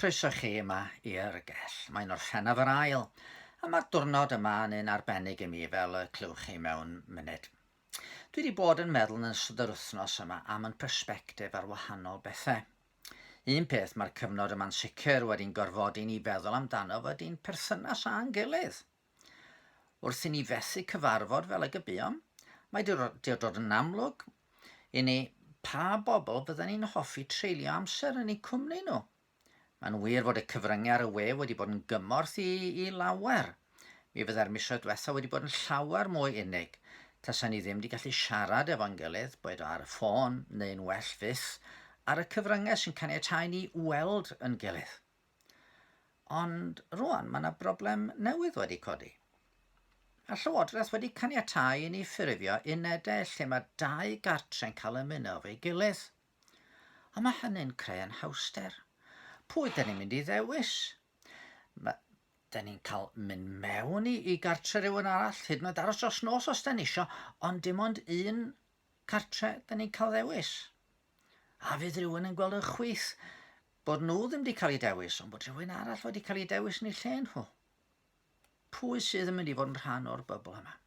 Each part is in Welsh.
Croeso chi yma i'r gell. Mae'n Orffennaf yr ail, a mae'r diwrnod yma yn un arbennig i mi fel y clywch chi mewn munud. Dwi wedi bod yn meddwl yn ystod yr wythnos yma am yn persbectif ar wahanol bethau. Un peth mae'r cyfnod yma'n sicr wedi'n gorfodi ni feddwl amdano fo ydy'n perthynas â'n gilydd. Wrth i ni fethu cyfarfod fel ag y buom, mae 'di dod yn amlwg i ni pa bobl fydden ni'n hoffi treulio amser yn eu cwmni nhw. Mae'n wir fod y cyfryngau ar y we wedi bod yn gymorth i, i lawer. Mi fydde'r misoedd diwetha wedi bod yn llawer mwy unig tasen ni ddim wedi gallu siarad efo'n gilydd, boed o ar y ffôn neu'n well fyth ar y cyfryngau sy'n caniatáu ni weld yn gilydd. Ond rwan mae yna broblem newydd wedi codi. Mae'r Llywodraeth wedi caniatáu i ni ffurfio unedau lle mae dau gartre'n cael ymuno efo'i gilydd. Ond mae hynny'n creu anhawster. Pwy dyn ni'n mynd i ddewis? Mae, dyn ni'n cael mynd mewn i, i gartre rhywun arall, hyd yn oed aros dros nos os dyn ni isio, ond dim ond un cartre dyn ni'n cael ddewis. A fydd rhywun yn gweld yn chwith Bod nhw ddim wedi cael eu dewis, ond bod rhywun arall wedi cael eu dewis yn eu lle nhw. Pwy sydd yn mynd i fod yn rhan o'r bybl yma?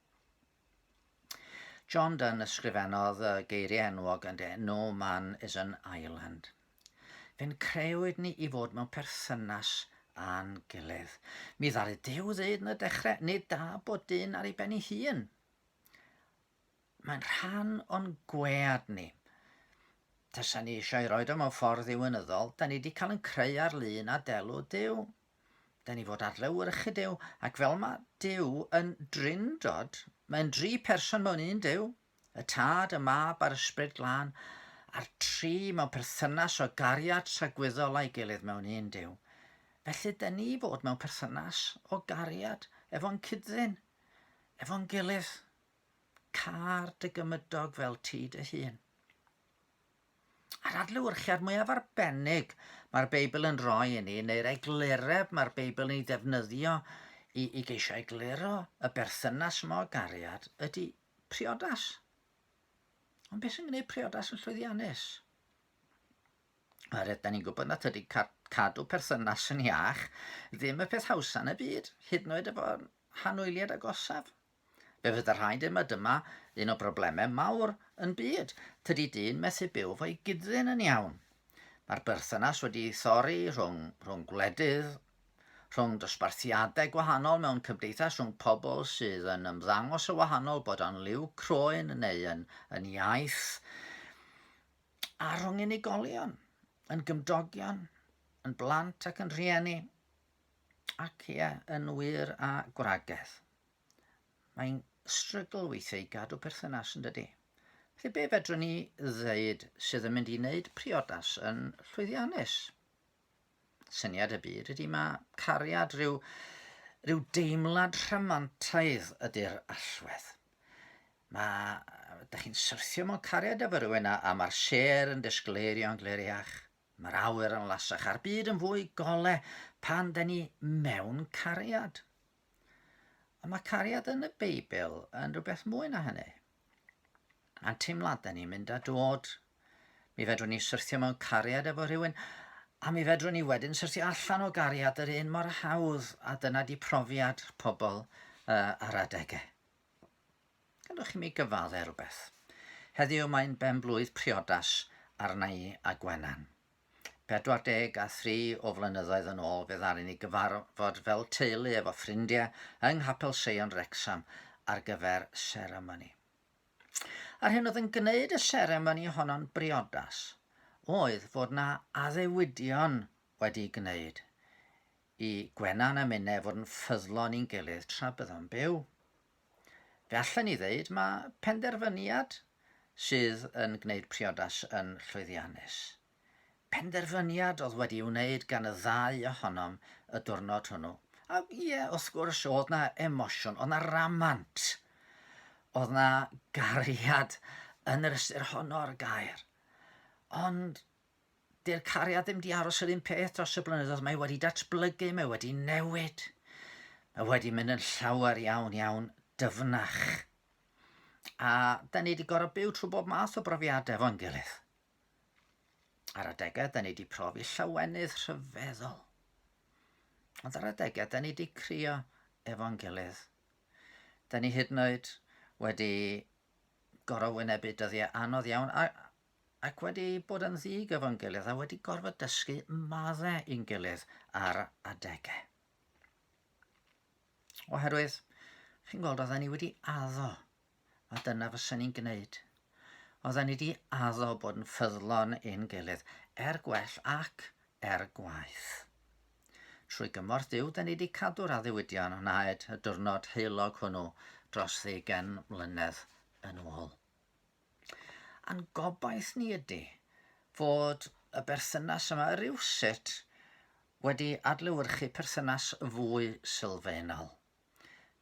John Donne ysgrifennodd y geiriau enwog yn de, No man is an island. Fe'n creuwyd ni i fod mewn perthynas â'n gilydd. Mi ddaru Duw ddeud yn y dechrau, nid da bod dyn ar ei ben ei hun. Mae'n rhan o'n gwead ni. Tasa ni eisiau roed o mewn ffordd ddiwinyddol, da ni wedi cael yn creu ar lun a delw Duw. Da ni fod adlewyrchu Duw, ac fel mae Duw yn drindod, mae'n dri person mewn un Duw, y Tad, y Mab a'r Ysbryd Glân, a'r tri mewn perthynas o gariad tragwyddol a'i gilydd mewn un Duw. Felly, da ni fod mewn perthynas o gariad efo'n cyd-ddyn, efo'n gilydd. Car dy gymydog fel ti dy hun. A'r adlewyrchiad mwyaf arbennig mae'r Beibl yn rhoi i ni, neu'r eglureb mae'r Beibl yn ei ddefnyddio i, i geisio egluro y berthynas yma o gariad, ydy priodas. Ond beth sy'n gwneud priodas yn llwyddiannus? Oherwydd, da ni'n gwybod na tydi cadw perthynas yn iach ddim y peth hawsa yn y byd, hyd yn oed efo hanwyliad agosaf. Fe fydda rhaid yma dyma un o broblemau mawr yn byd. Tydi dyn methu byw efo'i gyddyn yn iawn. Mae'r berthynas wedi ei thorri rhwng, rhwng gwledydd, rhwng dosbarthiadau gwahanol mewn cymdeithas, rhwng pobl sydd yn ymddangos yn wahanol, bod o'n liw croen neu yn, yn iaith, a rhwng unigolion, yn gymdogion, yn blant ac yn rhieni, ac ie, yn wir a gwragedd. Mae'n strygl weithiau i gadw perthynas yn dydy? Felly be fedrwn ni ddeud sydd yn mynd i wneud priodas yn llwyddiannus? Syniad y byd ydy mae cariad rhyw, rhyw deimlad rhamantaidd ydy'r allwedd. Mae, da chi'n syrthio mewn cariad efo rhywun a, a mae'r sêr yn disgleirio'n gliriach. Mae'r awyr yn lasach a'r byd yn fwy gole pan da ni mewn cariad. Ond mae cariad yn y Beibl yn rhywbeth mwy na hynny. Mae'n teimladau ni'n mynd a dod. Mi fedrwn ni syrthio mewn cariad efo rhywun, a mi fedrwn ni wedyn syrthio allan o gariad yr un mor hawdd, a dyna di profiad pobl uh, ar adegau. Gadwch i mi gyfadde rhywbeth. Heddiw mae'n ben-blwydd priodas arna i a Gwenan. 43 o flynyddoedd yn ôl fe ddaru ni gyfarfod fel teulu efo ffrindiau yng Nghapel Seion Wrecsam ar gyfer seremoni. A'r hyn oedd yn gwneud y seremoni honno'n briodas oedd fod 'na addewidion wedi'u gwneud i Gwenan a minne fod yn ffyddlon i'n gilydd tra byddom byw. Fe allen ni ddeud mae penderfyniad sydd yn gwneud priodas yn llwyddiannus. Penderfyniad oedd wedi wneud gan y ddau ohonom y diwrnod hwnnw. A ie, wrth gwrs, oedd na emosiwn, oedd na ramant, oedd na gariad yn yr ystyr honno o'r gair. Ond Dyw'r cariad ddim 'di aros yr un peth dros y blynyddoedd, mae wedi datblygu, mae wedi newid. Mae wedi mynd yn llawer iawn, iawn dyfnach. A da ni wedi gorfod byw trwy bob math o brofiadau efo'n gilydd. Ar adegau, da ni wedi profi llawenydd rhyfeddol. Ond ar adegau, da ni wedi crio efo'n gilydd. Da ni hyd yn oed wedi gorfod wynebu dyddiau anodd iawn a, ac wedi bod yn ddig efo'n gilydd a wedi gorfod dysgu maddau i'n gilydd ar adegau. Oherwydd, chi'n gweld, oedden ni wedi addo, a dyna fysa ni'n gwneud. Oedden ni wedi addo bod yn ffyddlon i'n gilydd, er gwell ac er gwaeth. Trwy gymorth Duw, da ni wedi cadw'r addewidion wnaed y diwrnod heulog hwnnw dros ddeugain mlynedd yn ôl. A'n gobaith ni ydy fod y berthynas yma rywsut wedi adlewyrchu perthynas fwy sylfaenol.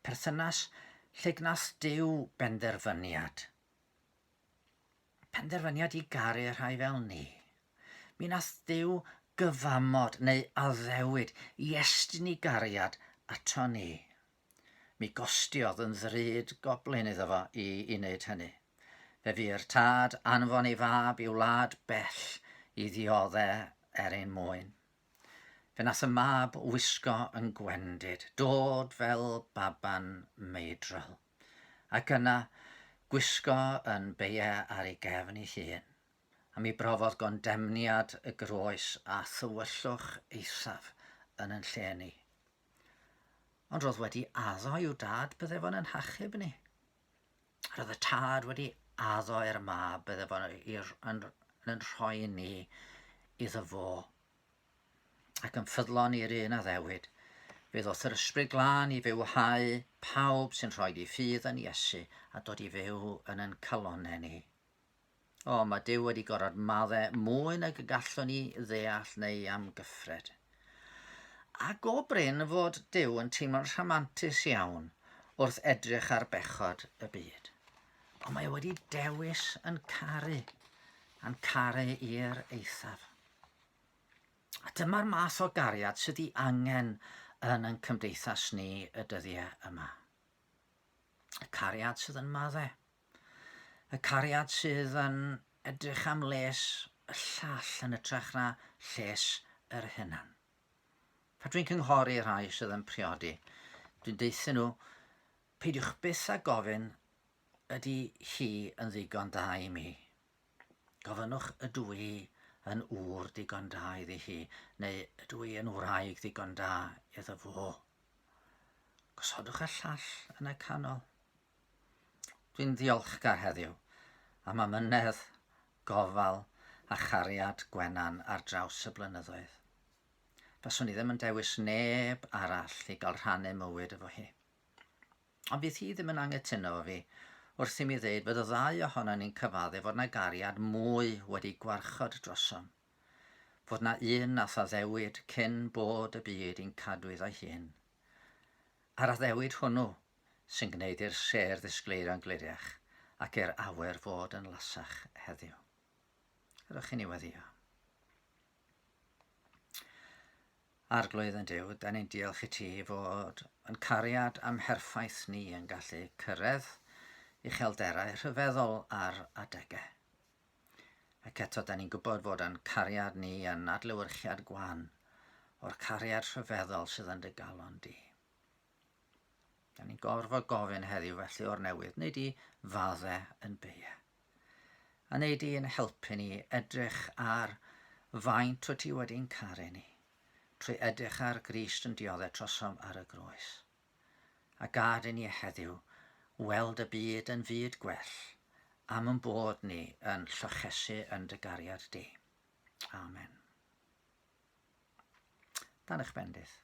Perthynas lle gwnaeth Duw benderfyniad. Penderfyniad i garu y rhai fel ni. Mi nath Duw gyfamod neu addewid i estyn i gariad ato ni. Mi gostiodd yn ddrud goblyn iddo fo i, i wneud hynny. Fe fu'r tad anfon ei fab i wlad bell i ddiodde er ein mwyn. Fe nath y mab wisgo yn gwendid, dod fel baban meidrol, ac yna gwisgo yn beie ar ei gefn ei hun, a mi brofodd gondemniad y groes a thywyllwch eithaf yn yn lle ni. Ond roedd wedi addo i'w dad bydde fo'n yn hachub ni. Roedd y tad wedi addo i'r mab bydde fo'n yn, yn rhoi ni iddo fo. Ac yn ffyddlon i'r un addewid, fe ddoth yr ysbryd glân i fywhau pawb sy'n rhoi i ffydd yn Iesu a dod i fyw yn yn calonau ni. O, mae Duw wedi gorfod madde mwy nag y gallwn ni ddeall neu amgyffred. A go brin fod Duw yn teimlo'n rhamantus iawn wrth edrych ar bechod y byd. Ond mae wedi dewis yn caru, a'n caru i'r eithaf. A dyma'r math o gariad sydd ei angen yn ein cymdeithas ni y dyddiau yma. Y cariad sydd yn madde. Y cariad sydd yn edrych am les y llall yn ytrach na lles yr hunan. Pa dwi'n cynghori rhai sydd yn priodi, dwi'n deuthyn nhw, peidiwch byth â gofyn ydy hi yn ddigon da i mi. Gofynnwch ydw i yn ŵr digon da iddi hi, neu ydw i yn wraig ddigon da iddo fo. Gosodwch y llall yn y canol. Dwi'n ddiolchgar heddiw am amynedd, gofal a chariad Gwenan ar draws y blynyddoedd. Faswn i ddim yn dewis neb arall i gael rhannu mywyd efo hi. Ond fydd hi ddim yn anghytuno efo fi wrth i mi ddeud fod y ddau ohonon ni'n cyfadde fod 'na gariad mwy wedi gwarchod drosom. Fod 'na un nath addewid cyn bod y byd i'n cadw iddo'i hun. A'r addewid hwnnw sy'n gwneud i'r sêr ddisgleirio'n gliriach ac i'r awyr fod yn lasach heddiw. Gadewch i ni weddio. Arglwydd yn Duw, da ni'n diolch i ti fod yn cariad amherffaith ni yn gallu cyrraedd uchelderau rhyfeddol ar adegau. Ac eto, da ni'n gwybod fod yn cariad ni yn adlewyrchiad gwan o'r cariad rhyfeddol sydd yn dy galon di. Da ni'n gorfod gofyn heddiw felly o'r newydd, neu di fadde yn beia. A neu di yn helpu ni edrych ar faint wyt ti wedi'n caru ni, trwy edrych ar Grist yn diodde trosom ar y groes. A gad i ni heddiw weld y byd yn fyd gwell am yn bod ni yn llochesu yn dy gariad di. Amen. Dan eich bendith.